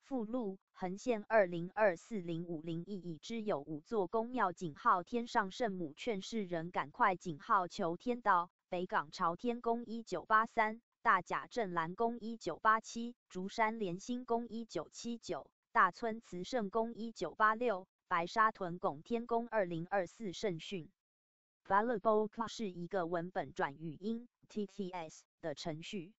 附录横线20240501已知有五座宫庙井号天上圣母劝世人赶快井号求天道北港朝天宫1983大甲镇澜宫1987竹山连兴宫1979大村慈圣宫1986白沙屯拱天宫2024圣训。Balabolka 是一个文本转语音 TTS 的程序。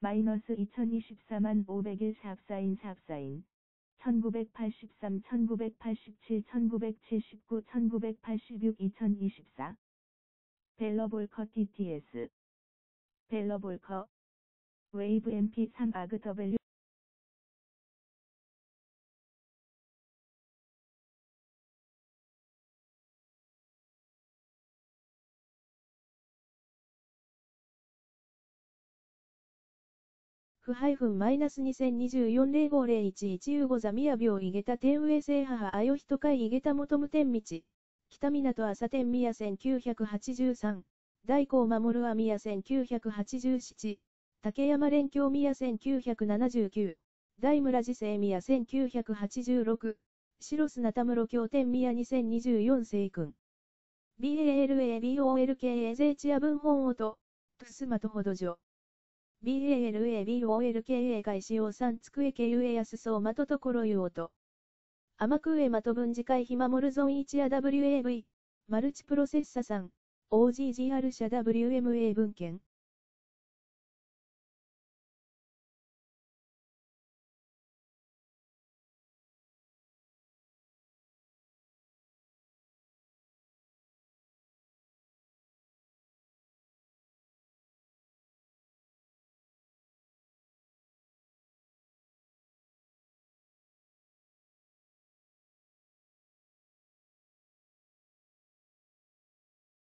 마이너스 2024만 501 샵 사인 샵 사인 1983 1987 1979 1986 2024 벨러볼커 TTS 벨러볼커 웨이브 mp3 아그 W フハイフンマイナス20240501 1 5ザミヤ病井桁天上聖母あよひと会井桁求む天道。北港朝天宮1983、大光守阿宮1987、竹山連京宮1979、大村寺聖宮1986、白砂田室京天宮2024聖君。BALABOLKA 税チア文本音、トゥスマトほどじょ。BALABOLKA 外使用三机ケユエヤスそうまとところゆおと。甘くえまと分次回ひまもるゾン1や WAV、マルチプロセッサ3、OGGR 社 WMA 文献。